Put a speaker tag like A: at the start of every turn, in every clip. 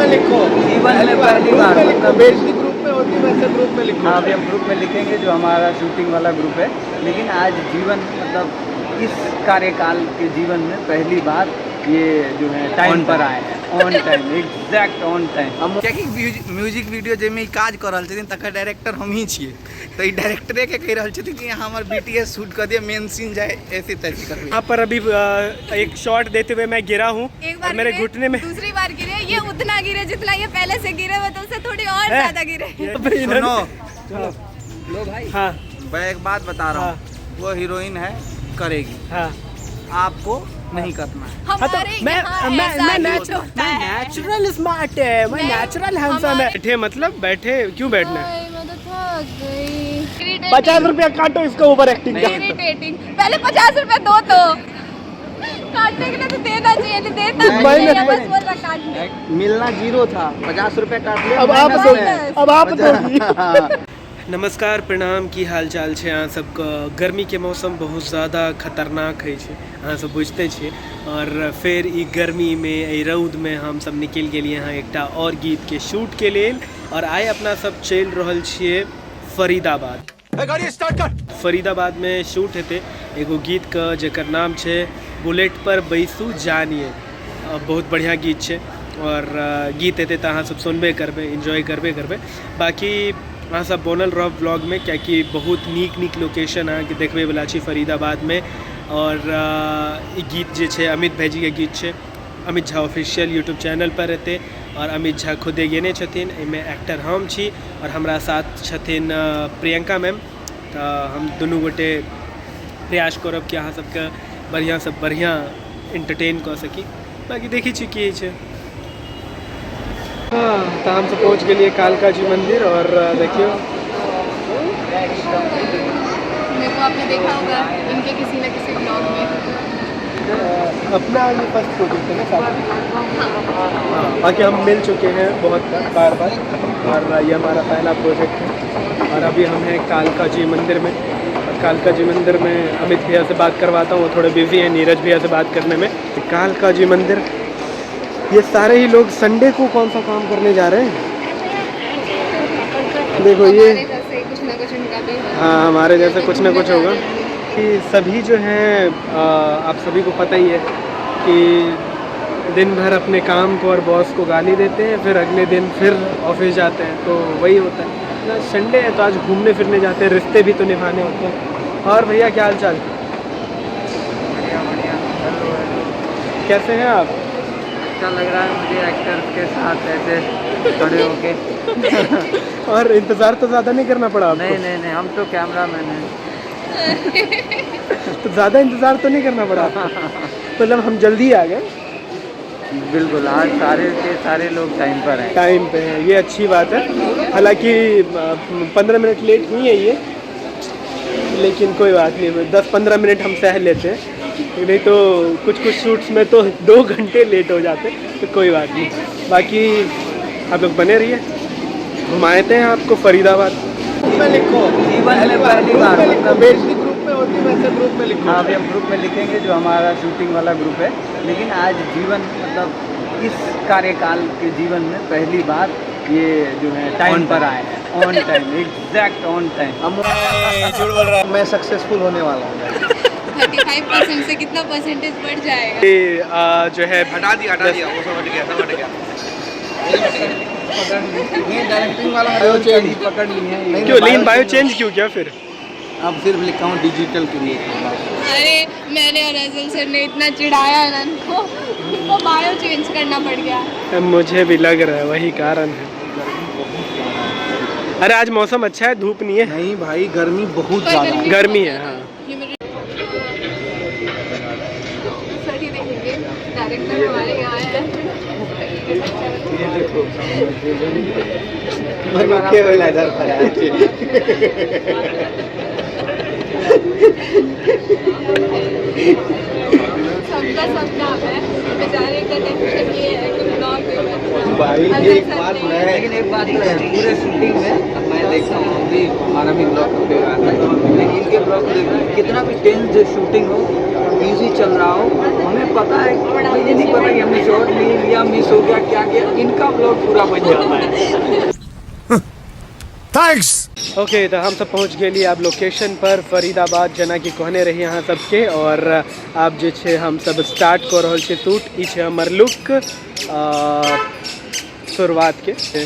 A: में लिखो।
B: जीवन में पहली बार
A: ग्रुप में लिखो,
B: मतलब
A: बेइज्जती ग्रुप में होती है वैसे ग्रुप में लिखो।
B: हाँ, अभी हम ग्रुप में लिखेंगे जो हमारा शूटिंग वाला ग्रुप है। लेकिन आज जीवन मतलब इस कार्यकाल के जीवन में पहली बार ये जो है टाइम पर आए हैं, on time, exact on time.
C: कियाकि म्यूजिक वीडियो जाहिमे ई काज कऽ रहल छथिन तकर डायरेक्टर हमही छियै, तऽ ई डायरेक्टरेके कहि रहल छथिन कि अहाँ हमर BTS shoot कऽ दिअ, मेन सीन जाय, ऐसे तैसे करबै।
D: यहाँ पर अभी एक शॉट देते हुए मैं गिरा हूँ
E: एक बार
D: और मेरे
E: गिरे,
D: घुटने में
E: दूसरी बार गिरे, ये उतना गिरे जितना ये पहले से गिरे हुए तो उससे थोड़ी और ज्यादा गिरे।
C: सुनो।
B: लो भाई।
D: हाँ।
C: मैं एक बात बता रहा हूँ, वो हीरोइन है, करेगी।
D: हाँ।
C: आपको नहीं करना है।
D: हाँ तो
E: हमारे
D: मैं
E: यहाँ
D: मैं
E: ऐसा
D: मैं
E: कुछ होता
D: मैं
E: है।
D: नेचुरल स्मार्ट है, मैं
E: नहीं,
D: नेचुरल हैंडसम है।
E: हमारे-
D: बैठे मतलब बैठे क्यों बैठना है?
E: हाय, मैं तो थक गई।
D: 50 रुपया काटो इसका ओवर एक्टिंग का।
E: इरिटेटिंग। पहले 50 रुपए दो तो काटने के लिए तो देना चाहिए, नहीं देता
D: नहीं,
E: नहीं है,
D: नहीं,
E: बस बोल रहा काटने।
B: मिलना जीरो था, 50 रुपए काट लिया।
D: अब आप
B: माइनस
D: दो,
B: में।
D: अब आप दोगी। नमस्कार, प्रणाम, की हाल चाल छै अहाँ सबके? गर्मीके मौसम बहुत ज़्यादा खतरनाक होइ छै, अहाँ सब बुझिते छियै। और फेर ई गर्मीमे, एहि रौदमे हमसब निकलि गेलियै हँ एकटा और गीतके शूटके लेल। और आइ अपना सब चलि रहल छियै फरीदाबाद।
A: गाड़ी स्टार्ट कर।
D: फरीदाबादमे शूट हेतै एगो गीतके जेकर नाम छै बुलेट पर बैसू जानिए। बहुत बढ़िआँ गीत छै और गीत हेतै तऽ अहाँ सब सुनबे करबै, एन्जॉय करबे करबै। बाकी अहाँ सब बनल रहब व्लॉगमे, कियाकि बहुत नीक नीक लोकेशन अहाँके देखबैवला छी फरीदाबादमे। और ई गीत जे छै अमित भाईजीके गीत छै, Amit Jha official YouTube channel पर हेतै और अमित झा खुदे गेने छथिन। एहिमे एक्टर हम छी और हमरा साथ छथिन प्रियंका मैम। तऽ हम दुनू गोटे प्रयास करब कि अहाँ सबके बढ़िआँसँ बढ़िआँ एंटरटेन कऽ सकी। बाकी देखै छी की होइ छै। हाँ, तऽ हमसब पहुँच गेलियै कालका जी मंदिर और देखियौ।
E: मेरे को आपने देखा होगा इनके किसी न किसी ब्लॉग में।
D: अपना ये फर्स्ट प्रोजेक्ट है ना साथ में? हाँ, बाकी हम मिल चुके हैं बहुत बार बार और ये हमारा पहला प्रोजेक्ट है। और अभी हम हैं कालका जी मंदिर में और कालका जी मंदिर में अमित भैया से बात करवाता हूँ, वो थोड़े बिजी हैं नीरज भैया से बात करने में। कालका जी मंदिर, ये सारे ही लोग संडे को कौन सा काम करने जा रहे हैं? देखो ये
E: हमारे जैसे कुछ ना कुछ उनका भी होगा।
D: हाँ, हमारे जैसे कुछ ना कुछ होगा कि सभी जो हैं, आप सभी को पता ही है कि दिन भर अपने काम को और बॉस को गाली देते हैं, फिर अगले दिन फिर ऑफिस जाते हैं, तो वही होता है ना। संडे है तो आज घूमने फिरने जाते हैं, रिश्ते भी तो निभाने होते हैं। और भैया क्या हाल चाल?
B: बढ़िया बढ़िया। हेलो हेलो,
D: कैसे हैं आप?
B: अच्छा लग रहा है मुझे एक्टर्स के साथ ऐसे खड़े होके।
D: और इंतज़ार तो ज़्यादा नहीं करना पड़ा आपको?
B: नहीं नहीं नहीं, हम तो कैमरा मैन हैं।
D: तो ज़्यादा इंतज़ार तो नहीं करना पड़ा आपको? मतलब हम जल्दी आ गए।
B: बिल्कुल, आज सारे के सारे लोग टाइम पर हैं।
D: टाइम पे हैं, ये अच्छी बात है। हालांकि 15 मिनट लेट हुई है ये, लेकिन कोई बात नहीं, 10-15 मिनट हम सह लेते हैं, नहीं तो कुछ कुछ शूट्स में तो 2 घंटे लेट हो जाते हैं, तो कोई बात नहीं। बाकी आप लोग बने रहिए, घुमाते हैं आपको फरीदाबाद।
A: ग्रुप में लिखो।
B: जीवन में पहली
A: ग्रुप
B: बार
A: में लिखो,
B: मतलब
A: बेइज्जती ग्रुप में होती है वैसे ग्रुप में लिखो।
B: हाँ, अभी हम ग्रुप में लिखेंगे जो हमारा शूटिंग वाला ग्रुप है। लेकिन आज जीवन मतलब इस कार्यकाल के जीवन में पहली बार ये जो है टाइम पर आए हैं, on time, exact on time.
A: मैं सक्सेसफुल होने वाला हूँ।
E: 35% से कितना परसेंटेज बढ़ जाएगा?
D: ये जो है
C: हटा दिया, हटा दिया, वो सब हट गया, सब हट गया।
A: नहीं, डायरेक्टिंग वाला बायो चेंज
B: पकड़ ली है।
D: क्यों, लेकिन बायो चेंज क्यों किया फिर?
C: अब सिर्फ लिखा हूँ डिजिटल क्रिएटर।
E: अरे मैंने और अजल सर ने इतना चिढ़ाया ना इनको, इनको बायो चेंज करना पड़ गया।
D: मुझे भी लग रहा है वही कारण है। अरे आज मौसम अच्छा है, धूप नहीं है।
C: नहीं भाई, गर्मी बहुत
E: पर
C: ज़्यादा है।
D: गर्मी
E: बहुत
D: है,
E: ज़्यादा।
D: हाँ।
E: ह्यूमिडिटी सर ही देखेंगे, डायरेक्टर हमारे यहाँ है।
B: ये देखो,
A: मनुखे होला इधर पर आए।
E: सबका सब काम है, बेचारे का टेंशन ये है कि ब्लॉग में
A: भाई,
E: अजल
A: एक
E: सर
A: बात
E: ने-
A: मैं
B: लेकिन एक बात तो है, पूरे शूटिंग में अब मैं देखता हूँ, हम भी, हमारा भी ब्लॉग का आता है, लेकिन इनके ब्लॉग को देखता हूँ, कितना भी टेंस शूटिंग हो, बिजी चल रहा हो, हमें पता है, हमें ये नहीं पता कि हमने शॉट नहीं लिया, मिस हो गया, क्या किया, इनका ब्लॉग पूरा बन जाता है।
D: ओके, तऽ हमसब पहुँच गेली आब लोकेशन पर फरीदाबाद, जेनाकि कहने रही अहाँ सबके। और आब जे छै हमसब स्टार्ट कऽ रहल छी शूट। ई छै हमर लुक शुरुआतके से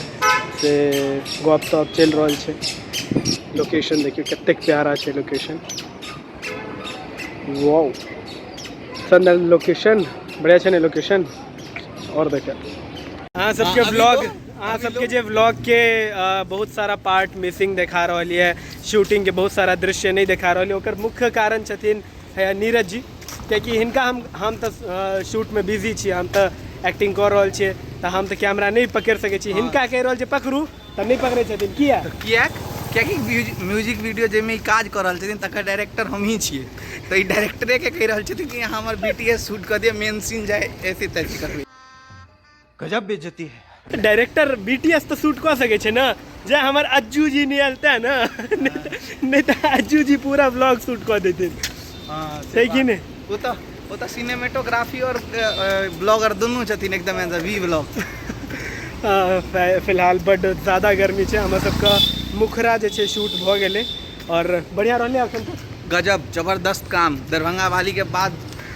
D: गप तप चलि रहल छै। लोकेशन देखियौ कतेक प्यारा छै लोकेशन। वाओ, सुंदर लोकेशन, बढ़िया छै ने लोकेशन। और देखियौ अहाँ सबके व्लॉग, अहाँ सबके जे व्लॉग के बहुत सारा पार्ट मिसिंग देखा रहल यऽ, शूटिंग के बहुत सारा दृश्य नहि देखा रहल यऽ, ओकर मुख्य कारण छथिन है नीरज जी, कियाकि हिनका हम तऽ शूटमे बिजी छी, हम तऽ एक्टिंग कऽ रहल छियै, तऽ हम तऽ कैमरा नहि पकड़ि सकै छी। हिनका कहि रहल छी पकड़ू तऽ नहि पकड़ै छथिन। किया?
C: किएक? कियाकि म्यूजिक वीडियो जाहिमे ई काज कऽ रहल छथिन तकर डायरेक्टर हमही छियै, तऽ ई डायरेक्टरेके कहि रहल छथिन कि अहाँ हमर बीटीएस शूट कऽ दिअ, मेन सीन जाय ऐसे तैसे करबै।
A: गजब बेइज्जती है।
D: डायरेक्टर बीटीएस तऽ शूट कऽ सकै छै ने, जे हमर अज्जू जी नहि एलतै ने, नहि तऽ अज्जू जी पूरा व्लॉग शूट कऽ देथिन।
C: हँ,
D: छै कि नहि?
C: ओ तऽ सिनेमेटोग्राफी और ब्लॉगर दुनू छथिन एकदम एज वी ब्लॉग।
D: फिलहाल बड्ड ज्यादा गर्मी छै। हमर सबके मुखरा जे छै शूट भऽ गेलै और बढ़िआँ रहलै अखन तक।
C: गजब जबरदस्त काम। दरभंगा वाली के बाद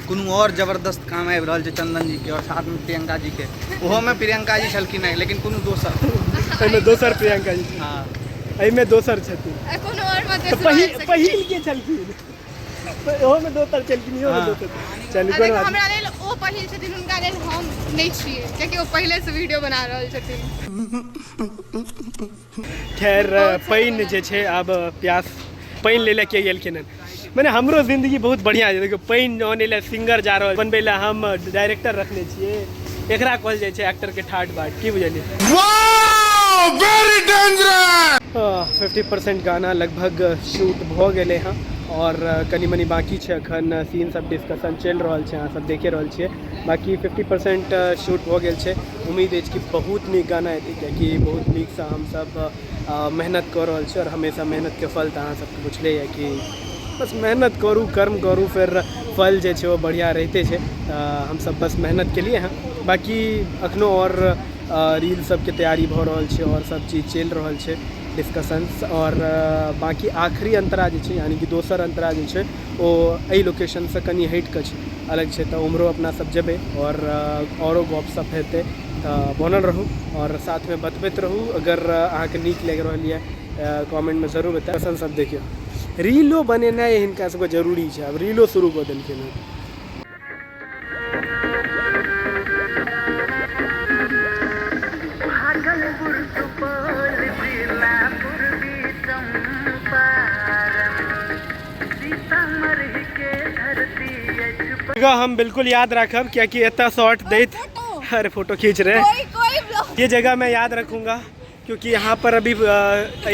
C: कोनो और जबरदस्त काम आबि रहल छै चंदन जी के और साथ में प्रियंका जी के। ओहोमे प्रियंका जी छलखिन हेँ, लेकिन कोनो दोसर।
D: एहिमे दोसर प्रियंका जी छथिन।
C: हँ।
D: एहिमे दोसर छथिन।
E: कोनो और मत।
D: तऽ पहिल के छलखिन, ओहोमे दोसर छलखिन, इहोमे दोसर। चलू, कोनो बात
E: हमरा लेल ओ पहिल छथिन, हुनका लेल हम नहि छियै, कियाकि ओ पहिले से वीडियो बना रहल छथिन।
D: खैर, पानि जे छै आब प्यास, पानि लै लए के गेलखिन हन? मने हमरो जिंदगी बहुत बढ़िआँ छै। देखियौ, पानि अनै लए सिंगर जा रहल, बनबै लए हम डायरेक्टर रखने छियै। एकरा कहल जाइ छै एक्टरके ठाट बाट, की बुझलियै? 50% गाना लगभग शूट भऽ गेलै हँ आओर कनि मनि बाँकी छै। अखन सीन सब डिस्कशन चलि रहल छै, अहाँ सब देखे रहल छियै। बाँकी 50% शूट भऽ गेल छै। उम्मीद अछि कि बहुत नीक गाना हेतै, कियाकि बहुत नीकसँ हमसब मेहनत कऽ रहल छी। आओर हमेशा मेहनतके फल तऽ अहाँ सबके बुझले यऽ कि बस मेहनत करू, कर्म करू, फेर फल जे छै ओ बढ़िआँ रहिते छै। तऽ हमसब बस मेहनत केलिए हँ। बाँकी अखनो आओर रील सबके तैयारी भऽ रहल छै आओर सब चीज चलि रहल छै डिस्कशंस। आओर बाँकी आखिरी अंतरा जे छै, यानि कि दोसर अंतरा जे छै, ओ एहि लोकेशनसँ कनि हटि कऽ छै, अलग छै। तऽ उम्हरो अपना सब जेबै आओर औरो गपशप हेतै। तऽ बनल रहू आओर साथमे बतबैत रहू। अगर अहाँके नीक लागि रहल यऽ, कमेंटमे जरूर बतायब। पसन्द सब देखियौ, रीलो बनेनाइ हिनका सबके जरूरी छै। आब रीलो शुरू कऽ देलखिन हँ।
F: भागलपुर, सुपौल जिला, पूर्वी चंपारण, सीतामढ़ी के धरती अछि।
D: जगह हम बिल्कुल याद राखब, कियाकि एतऽ शॉट दैत
E: फोटो।
D: अरे, फोटो खींच रहे हैं।
E: कोई कोई ब्लॉग
D: ये जगह मैं याद रखूंगा, क्योंकि यहाँ पर अभी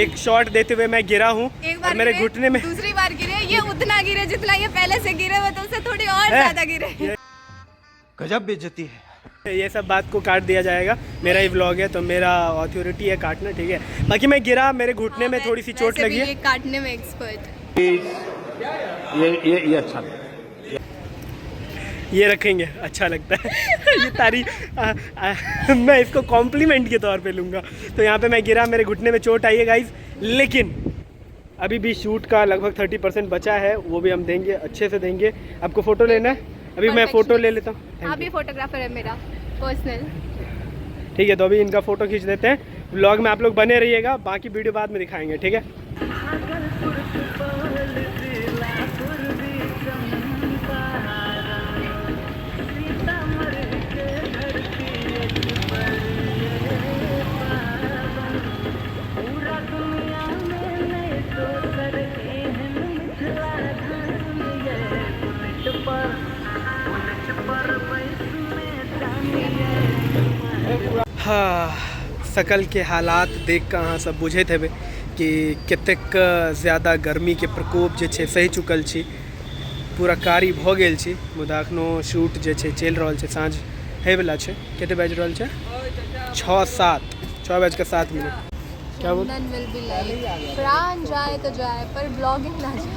D: एक शॉट देते हुए मैं गिरा हूँ
E: एक बार
D: और मेरे
E: गिरे,
D: घुटने में
E: दूसरी बार गिरे, ये उतना गिरे जितना ये पहले से गिरे हुए, तो उससे थोड़ी और
D: है।
E: ज्यादा गिरे।
A: गजब बेइज्जती है।
D: ये सब बात को काट दिया जाएगा। मेरा ही व्लॉग है तो मेरा अथॉरिटी है काटना, ठीक है? बाकी मैं गिरा, मेरे घुटने में थोड़ी सी चोट
E: वैसे भी
D: लगी है।
E: ये काटने में एक्सपर्ट।
A: ये अच्छा नहीं।
D: ये रखेंगे, अच्छा लगता है ये तारीफ। मैं इसको कॉम्प्लीमेंट के तौर पे लूँगा। तो यहाँ पे मैं गिरा, मेरे घुटने में चोट आई है गाइज, लेकिन अभी भी शूट का लगभग 30% बचा है, वो भी हम देंगे, अच्छे से देंगे। आपको फ़ोटो लेना है? अभी मैं फ़ोटो ले लेता हूँ।
E: आप
D: Thank
E: भी
D: you.
E: Photographer है मेरा पर्सनल।
D: ठीक है, तो अभी इनका फ़ोटो खींच देते हैं। व्लॉग में आप लोग बने रहिएगा, बाकी वीडियो बाद में दिखाएंगे, ठीक है?
F: भागलपुर, सुपौल जिला, पूर्वी चंपारण, सीतामढ़ी के धरती अछि बड़े पावन। पूरा दुनिया में नहीं दोसर एहन मिथिला धाम ये। बुलेट पर बैसने जानिए।
D: हाँ, सकल के हालात देख कऽ अहाँ सब बुझैत हेबै कि कतेक ज्यादा गर्मीके प्रकोप जे छै सहि चुकल छी, पूरा कारी भऽ गेल छी। मुदा एखनो शूट जे छै चलि रहल छै। साँझ होइवला छै। कते बाजि रहल छै? 6:07, 6 बजके 7 मिनट। क्या बोल
E: चंदन will be like, प्राण जाए तो जाए पर ब्लॉगिंग ना जाए,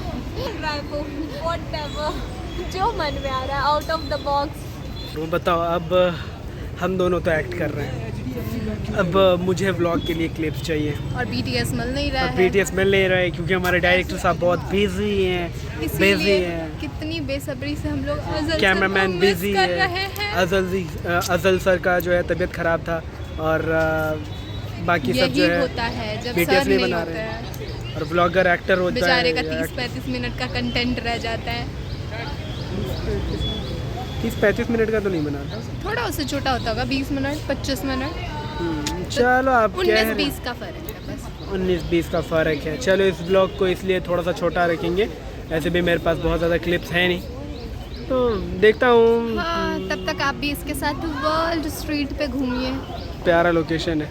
E: व्हाटएवर। जो मन में आ रहा है, आउट ऑफ the box.
D: वो बताओ, अब हम दोनों तो एक्ट कर रहे हैं, अब मुझे व्लॉग के लिए क्लिप्स चाहिए
E: और बीटीएस मिल नहीं रहा
D: और
E: है।
D: बीटीएस मिल नहीं रहा है क्योंकि हमारे डायरेक्टर साहब बहुत बिजी हैं, बिजी
E: इसीलिए
D: हैं,
E: कितनी बेसब्री से हम लोग अजल सर को
D: कैमरामैन
E: मिस
D: बिजी
E: कर
D: है।
E: रहे हैं।
D: अजल सर का जो है तबीयत ख़राब था और बाकी सब जो
E: यही
D: है
E: होता है जब
D: BTS
E: sir
D: नहीं
E: नहीं
D: बना
E: होते
D: रहे
E: हैं,
D: और व्लॉगर एक्टर होता
E: बेचारे
D: है
E: का 30-35 मिनट का कंटेंट रह जाता है।
D: 30-35 मिनट का तो नहीं बनाता,
E: थोड़ा उससे छोटा होता होगा, 20 मिनट 25 मिनट।
D: चलो आप कह रहे हैं।
E: 19-20 का फ़र्क है बस।
D: 19-20 का फ़र्क है। चलो इस ब्लॉग को इसलिए थोड़ा सा छोटा रखेंगे, ऐसे भी मेरे पास बहुत ज़्यादा क्लिप्स हैं नहीं, तो देखता हूँ।
E: हाँ, तब तक आप भी इसके साथ वर्ल्ड स्ट्रीट पे घूमिए।
D: प्यारा लोकेशन है,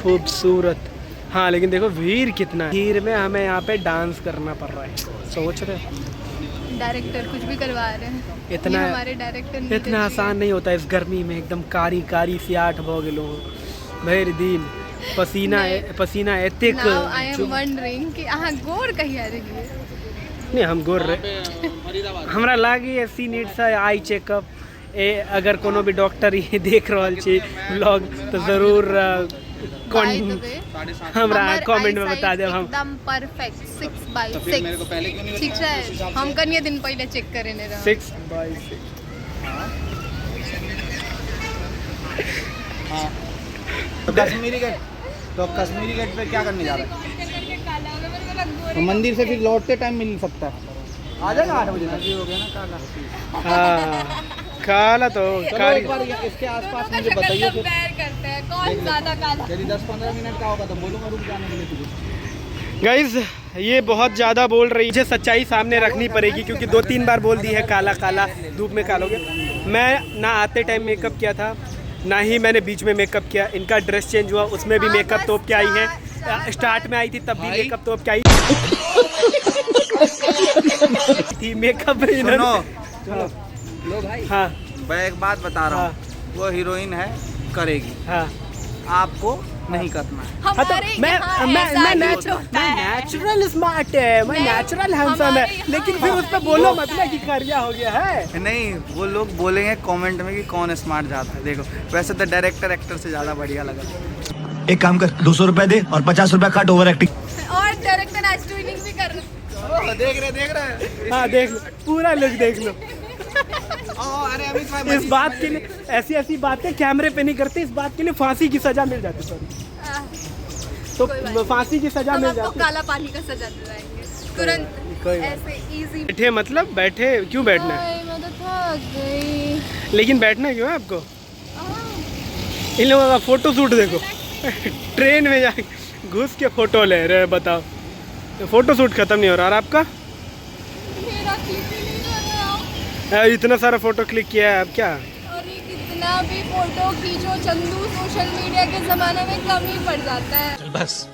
D: खूबसूरत। हाँ लेकिन देखो भीड़ कितना है, भीड़ में हमें यहाँ पे डांस करना पड़ रहा है। सोच रहे हो?
E: डायरेक्टर कुछ भी करवा रहे हैं।
D: इतना
E: ये हमारे डायरेक्टर
D: इतना आसान नहीं होता इस गर्मी में, एकदम कारी कारी सी आठ भ गेलो भरि दिन पसीना पसीना एतेक।
E: Now I am wondering कि अहाँ गोर कहिया रहिए।
D: नहीं हम गोर रहे, हमरा लागी सी नीड्स आई चेकअप। ए अगर कोनो भी डॉक्टर ये देख रहल छी व्लॉग तो ज़रूर
E: By the way,
D: हमरा
E: हमर
D: कमेंट में
E: eyesight
D: बता देब हम।
E: एकदम परफेक्ट 6/6 ठीक छै, हम कनिए दिन पहिले चेक करेने रह।
D: 6/6।
C: हाँ तो कश्मीरी गेट, तो कश्मीरी गेट पे क्या करने जा रहे हैं? तो मंदिर से फिर लौटते टाइम मिल सकता है, आ जाएगा 8 बजे तक। हो गया ना काला।
D: हाँ काला तो
C: चलो एक बार इसके आसपास मुझे बताइए फिर।
E: कंपेयर करते हैं कौन ज्यादा काला।
C: यदि 10-15 मिनट का होगा तो बोलूँगा रुक जाने के लिए तुझे।
D: गाइज ये बहुत ज़्यादा बोल रही है, मुझे सच्चाई सामने रखनी पड़ेगी क्योंकि 2-3 बार बोल दी है काला काला, धूप में काला हो गया। मैं ना आते टाइम मेकअप किया था, ना ही मैंने बीच में मेकअप किया। इनका ड्रेस चेंज हुआ उसमें भी मेकअप तोप के आई है, स्टार्ट में आई थी तब भी मेकअप तोप के आई थी मेकअप।
C: सुनो
B: लो भाई,
D: हाँ
C: मैं एक बात बता रहा हूँ, वो हीरोइन है करेगी,
D: हाँ
C: आपको नहीं करना है।
D: हाँ तो मैं नेचुरल स्मार्ट है, मैं नेचुरल हैंडसम है, लेकिन फिर उस पर बोलो मत ना कि करिया हो गया है।
C: नहीं वो लोग बोलेंगे कमेंट में कि कौन स्मार्ट ज़्यादा है। देखो वैसे तो डायरेक्टर एक्टर से ज़्यादा बढ़िया लगा।
G: एक काम कर, 200 रुपए दे और 50 रुपए काट ओवर एक्टिंग।
E: और डायरेक्टर आज ट्विनिंग भी कर रहे।
C: देख रहे देख रहे।
D: हाँ देख लो पूरा लुक देख लो।
C: अरे अमित भाई
D: इस बात के लिए ऐसी ऐसी बातें कैमरे पे नहीं करते, इस बात के लिए फांसी की सजा मिल जाती। सॉरी तो फांसी की सजा मिल जाती,
E: काला पानी का सजा दिलाएंगे तुरंत ऐसे इजी।
D: बैठे मतलब बैठे क्यों बैठना है?
E: मैं तो थक गई।
D: लेकिन बैठना क्यों है आपको? इन लोगों का फोटो शूट देखो, ट्रेन में जाके घुस के फोटो ले रहे हैं, बताओ। तो फोटो शूट खत्म नहीं हो रहा। और आपका?
E: मेरा क्लिक ही नहीं कर रहा।
D: इतना सारा फोटो क्लिक किया है, अब क्या?
E: और ये कितना भी फोटो खींचो चंदू, सोशल मीडिया के जमाने में कम ही पड़ जाता है।
G: बस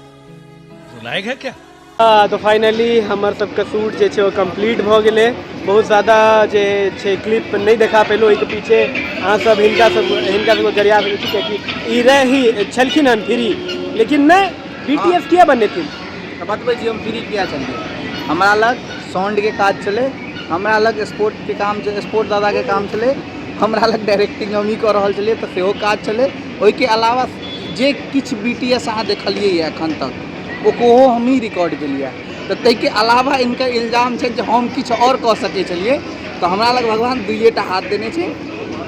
G: लायक है क्या?
D: हाँ तो फाइनली हमर सबके शूट जे छै ओ कम्प्लीट भऽ गेलै। बहुत ज़्यादा जे छै क्लिप नहीं देखा पेलहुँ, ओहिके पीछे अहाँ सब हिनका सबके गरिया सकै छी कियाकि ई रही छलखिन हन फ्री, लेकिन नहि बीटीएस किया बनेथिन।
C: तऽ बतबै छी हम फ्री किया छलियै। हमरा लग साउंडके काज छलै, हमरा लग स्पोर्टके काम छलै, स्पोर्ट दादाके काम छलै, हमरा लग डायरेक्टिंग हमही कऽ रहल छलियै तऽ सेहो काज छलै। ओहिके अलावा जे किछु बीटीएस अहाँ देखलियै यऽ एखन तक ओहो हमही रिकॉर्ड केलियै। तऽ ताहिके अलावा इनकर इल्जाम छै जे हम किछु आओर कऽ सकै छलियै। तऽ हमरा लग भगवान 2टा हाथ देने छै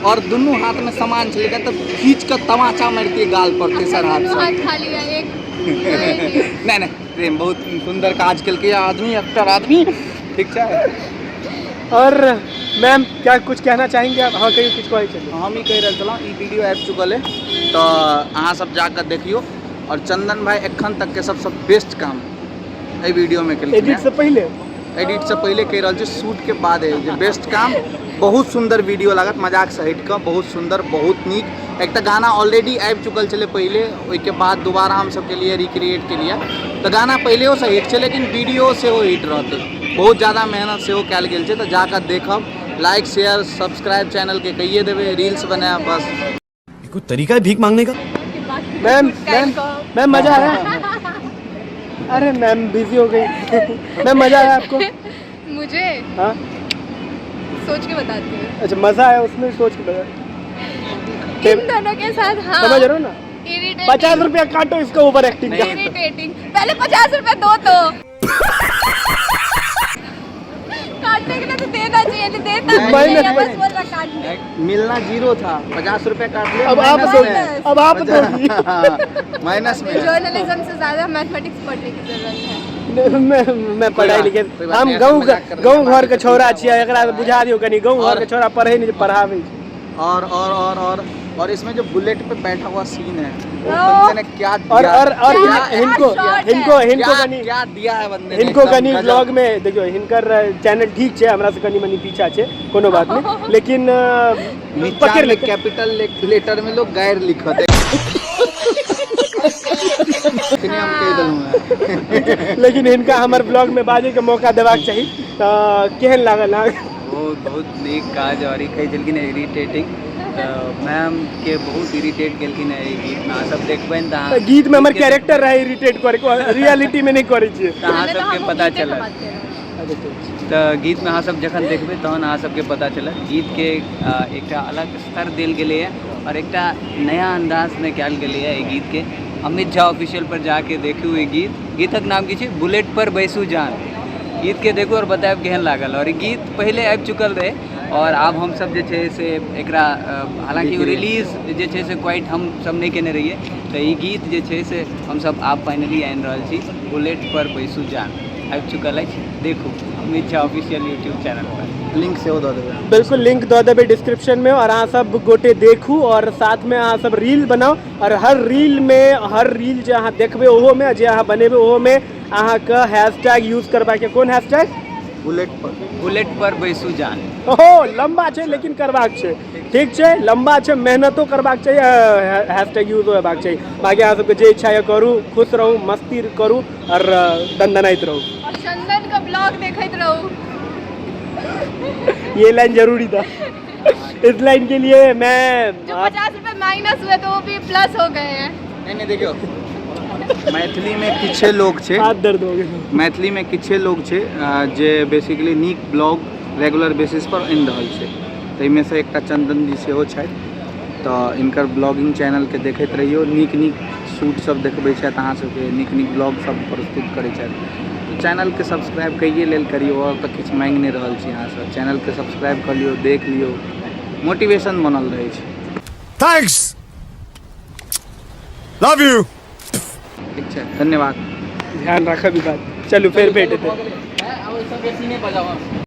C: और दुनू हाथमे समान छलै, तऽ खींच कऽ तमाचा मारितियै गाल पर तेसर हाथसँ। नहीं नहीं प्रेम बहुत सुंदर काज केलकै आदमी, एक्टर आदमी, ठीक छै।
D: और मैम क्या कुछ कहना चाहेंगे आप? हाँ कहीं कुछ कहै छलियै।
C: हम ई कहि रहल छलहुँ ई वीडियो आबि चुकल अइ तऽ अहाँ सब जाकऽ देखियौ। और चंदन भाई एखन तक के सबसँ बेस्ट काम एहि वीडियोमे केलखिन।
D: एडिट से पहिले?
C: एडिट से पहिले कहि रहल छी, शूट के बाद जे बेस्ट काम। बहुत सुंदर वीडियो लागत, मजाक से हटि कऽ बहुत सुंदर, बहुत नीक। एक तऽ गाना ऑलरेडी आबि चुकल छलै पहिले, ओहिके बाद दोबारा हमसब केलियै रिक्रिएट केलियै तऽ गाना पहिलेओसँ हिट छै, लेकिन वीडियो सेहो हिट रहतै। बहुत ज़्यादा मेहनत सेहो कयल गेल छै, तऽ जाकऽ देखब। लाइक शेयर सब्सक्राइब चैनलके कहिए देबै, रील्स बनायब बस।
G: कोई तरीका है भीख मांगने का?
D: मैम मैम मैम मज़ा आया? अरे मैम बिजी हो गई। मैम मज़ा आया आपको?
E: मुझे
D: हाँ
E: सोच के बताती हूँ।
D: अच्छा, मजा आया उसमें सोच के बता।
E: इन दोनों के साथ, हाँ।
D: समझ रहे हो ना?
E: इरिटेटिंग।
D: 50 रुपया काटो इसका ओवर एक्टिंग का।
E: इरिटेटिंग। पहले 50 रुपए दो, तो काटने के लिए तो देना चाहिए, नहीं देता
C: नहीं,
E: नहीं है,
D: नहीं,
E: बस बोल रहा काट ले।
C: मिलना जीरो था, 50 रुपए काट लिया।
D: अब आप
C: माइनस
D: दो
C: में है।
D: अब आप दोगी।
C: माइनस में है।
E: जर्नलिज्म से ज्यादा मैथमेटिक्स पढ़ने की जरूरत है।
D: मैं पढ़ाई
C: बात-
D: लिखे
C: कोई बात
D: हम
C: नहीं, ऐसे
D: गाँव
C: मजाक कर रहे
D: गाँव
C: हैं,
D: घर के
C: बाकी
D: छोरा छियै, एकरा बुझा दियौ कनी, गाँव घर के छोरा पढ़े नहीं, पढ़ाबै छै।
C: और और इसमें जो बुलेट पे बैठा हुआ सीन है, वो
E: ओ।
C: बंदे ने क्या
D: और
C: दिया,
D: और
E: क्या-
D: हिनको
E: क्या shot है।
D: हिनको हिनको
C: क्या
D: कनी
C: क्या दिया है बंदे ने,
D: हिनको
C: एकदम
D: कनी
C: गजब।
D: ब्लॉग में देखियौ, हिनकर चैनल ठीक छै, हमरा से कनी मनी पीछा छै, कोनो बात नहि, लेकिन
C: नीचा
D: पकड़
C: में
D: लेतै।
C: कैपिटल लेटर में लोग गैर लिखत है, इतने हम कह देलहुँ हैं।
D: लेकिन हिनका हमर ब्लॉग में बाजैके मौका देबाक चाही, तऽ केहन लागल अहाँके?
B: बहुत बहुत नीक काज। आओर ई कहै छलखिन इरिटेटिंग, तऽ मैम के बहुत इरिटेट केलखिन है ई गीतमे। अहाँ सब देखबै ने तऽ अहाँ
D: गीत में हमर कैरेक्टर रहे इरिटेट करे, रियलिटी में नहि करै छियै।
B: तऽ अहाँ
E: हमें तो
B: सबके
E: हमहूँ
B: पता
E: गीते के
B: चलत।
E: बात कर रहे हैं।
B: तऽ गीतमे अहाँ सब जखन देखबै, तहन अहाँ सबके पता चलत। गीतके एकटा अलग स्तर देल गेलैए आओर एकटा नया अन्दाजमे कयल गेलैए एहि गीतके। अमित झा ऑफिशियल पर जाके देखू ई गीत। गीतक नाम की छै? बुलेट पर बैसू जान। गीतके देखू आओर बतायब केहन लागल। आओर ई गीत पहिले आबि चुकल रहै आओर आब हमसब जे छै से एकरा हालाँकि ओ रिलीज जे छै से क्वाइट हमसब नहि केने रहियै, तऽ ई गीत जे छै से हमसब आब फाइनली आनि रहल छी। बुलेट पर बैसू जान आबि चुकल अछि, देखू Amit Jha official YouTube channel पर।
C: लिंक सेहो दऽ देबै हम।
D: बिल्कुल, लिंक दऽ देबै डिस्क्रिप्शन में और अहाँ सब गोटे देखू और साथ में अहाँ सब रील बनाउ और हर रील में, हर रील जे अहाँ देखबै ओहोमे, जे अहाँ बनेबै ओहोमे अहाँके हैशटैग यूज करबाक यऽ। कोन हैशटैग?
C: बुलेट पर
B: बुलेट पर बैसू जान।
D: ओहो, लम्बा छै, लेकिन करबाक छै। ठीक छै, लम्बा छै, मेहनतो करबाक छै, हैशटैग यूज होबाक चाही। बाकी अहाँ सबके जे इच्छा यऽ करू, खुश रहू, मस्ती करू और दनदनाइत रहू।
E: और चंदन का ब्लॉग देखते रहू।
D: ये लाइन जरूरी था, इस लाइन के लिए मैं
E: जो 50 रुपए माइनस हुए तो वो भी प्लस हो गए हैं।
C: नहि, देखियौ, मैथिलीमे किछे लोक छै
D: हाथ दर्द हो गया।
C: मैथिलीमे किछे लोक छै जे बेसिकली नीक ब्लॉग रेगुलर बेसिस पर आनि रहल छै, ताहिमे से एकटा चंदन जी सेहो छथि। तऽ हिनकर ब्लॉगिंग चैनलके देखैत रहियौ। नीक नीक शूट सब देखबै छथि अहाँ सबके, नीक नीक ब्लॉग सब प्रस्तुत करै छथि। तऽ चैनलके सब्सक्राइब कैये लेल करियौ, आओर तऽ किछु माँगि नहि रहल छी अहाँसँ। चैनलके सब्सक्राइब कऽ लियौ, देख लियौ, मोटिवेशन बनल रहै छै।
G: Thanks. Love you.
C: ठीक छै, धन्यवाद।
D: ध्यान राखब ई बात। चलू, फेर भेट हेतै।
C: बेसी नहि बजाउ।